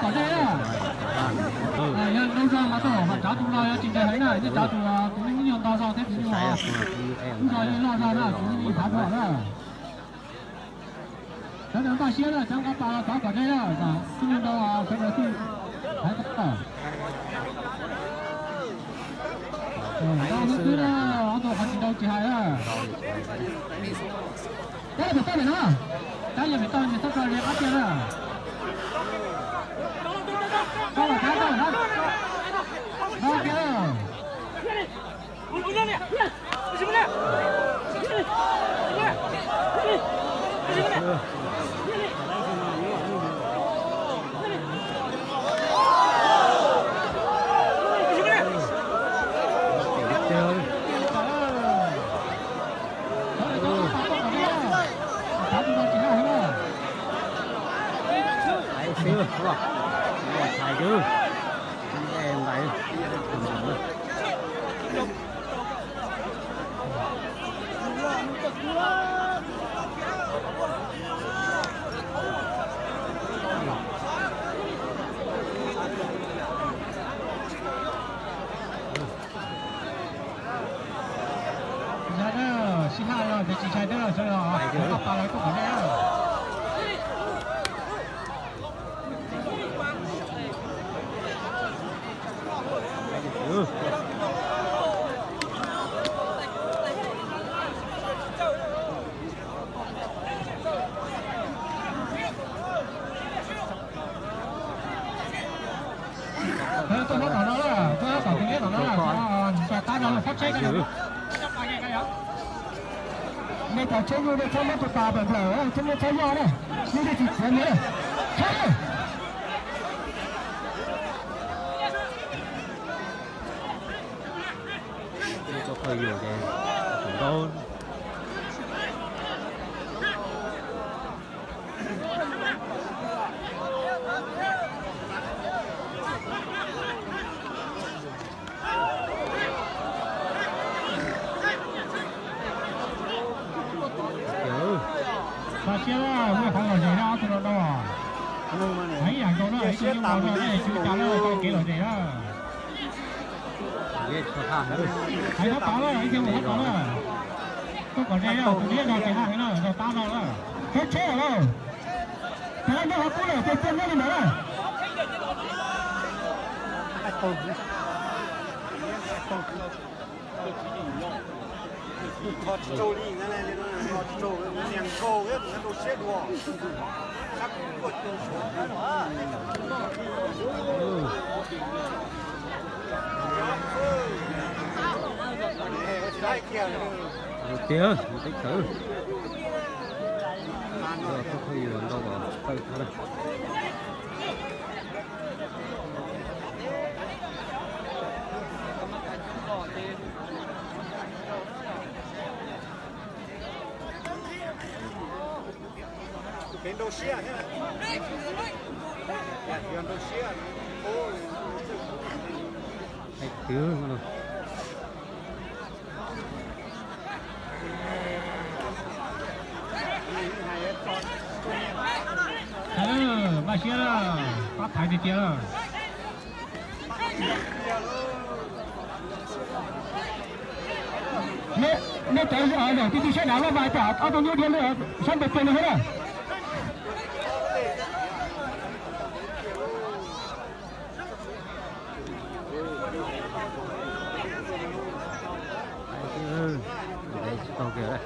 Kom dej na. Yog ntau zog mas tau, ho tsav tus no yog tsis ntev heev na, yeej tsav tus, tus nyuag ntau zog thiab tus nyuag, tus zog yeej loj zog na, tus nyuag nthav dua na. Sawv daws npaj siab na, cov nqa pas los thov kom dej na, tus nyuag ntau sawv daws thiaj hais tau. Ntau xwb xwb na, ob tug qhov tsis ntau tsis hais na. Tab pem toj nim no, tab yog pem toj nim txhob tso li qab tiaj na. Toj los tab toj los tab. Ntau kiag na. Xwb, ua tshais twb ntais. Sib haj los ces tsis ntshai thiab, sawv daws nqa pas los tuaj kom dej. Tuaj nyob tom no na, tuaj nyob tom tus liab tom no na, tso tab no txhob tsheb kiag. Nej cov tsheb nyuj nej txhob muab tus pas nplawm nplawm, tsheb nyuj txhob yoj na, nej tsis txiav nws na. Tsheb. Txoj phaw yus ces tus ntaub. Mas siab, muaj qhov lom zem na, ob tug no no. Hais ib yam nkaus na, ib tug nyuj nkaus no, nej tsis ua cas na, tau kev lom zem na. Hais tab tom na, ib tug mus tab tom na. Koj kom ze na, tus liab no ces haj heev na, zog tab no na. Tsheb tsheb lawm. Tag nrho qhov qub lawm ces txia neb li ntawd na. Kho tsis tsaug li, kho tsis tsaug, niag nkauj rau siab dua. Tiag, teb chaws. Ntau, tawm thab na. Kev nrau siab thiab. Yog nrau siab, twb no. Npaj siab, pab thaiv tiag tiag. Nej cov zaum ti ti sab dav loj mas cas ob tug nyuj dhia lawm sab npes pes no thiab na. Tsis tau kiag.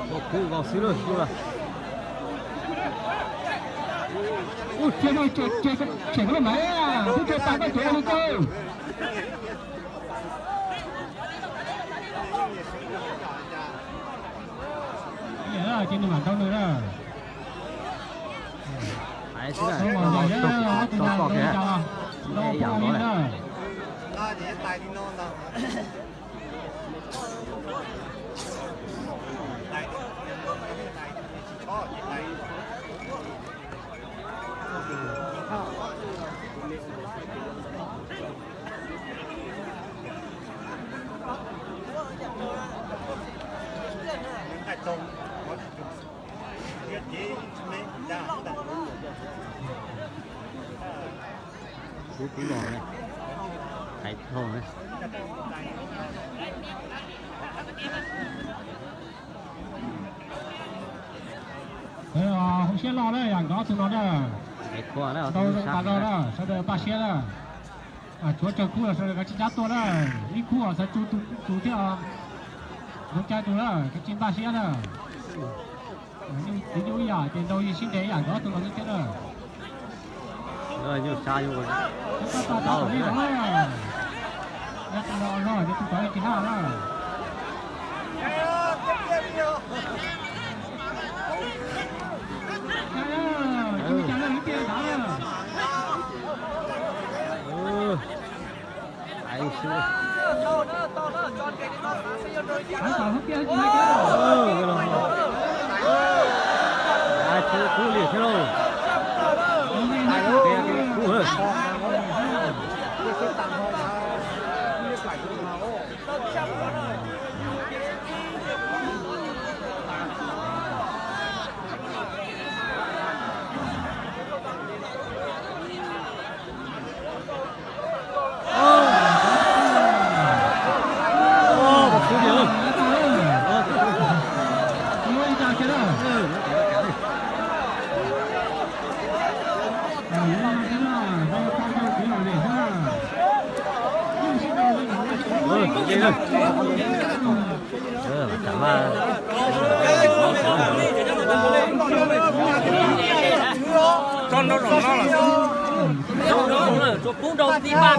Ua kub vau xwb lawm. Ua, tshem koj lub maiv, twb tshem tas koj tsev li koj. Ces nws mam nrau nws na. Tau poj kiag, tau poj kiag li na. Kuv kuv los hais thau. Hauv siab loj na, yam nkawd ob tug no na. Ntau zoo tas zog na, sawv daws npaj siab na. Tshuav tsawg khub los sawv daws kav tsij rov tuaj na. Ib khub os xav tsu tus thiab os. Zoo cai tus na, kav tsij npaj siab na. Kuv nyuaj ib yam ces ntau yeej sib nres ib yam nkawd ob tug no thiab na. Nyuaj sab nyuaj. Tab tom li no, tus tod tsis haj na. Kub li thiab lauj. Kub. Tso nrau zaum no los, tsuas pub nrau tib npaj.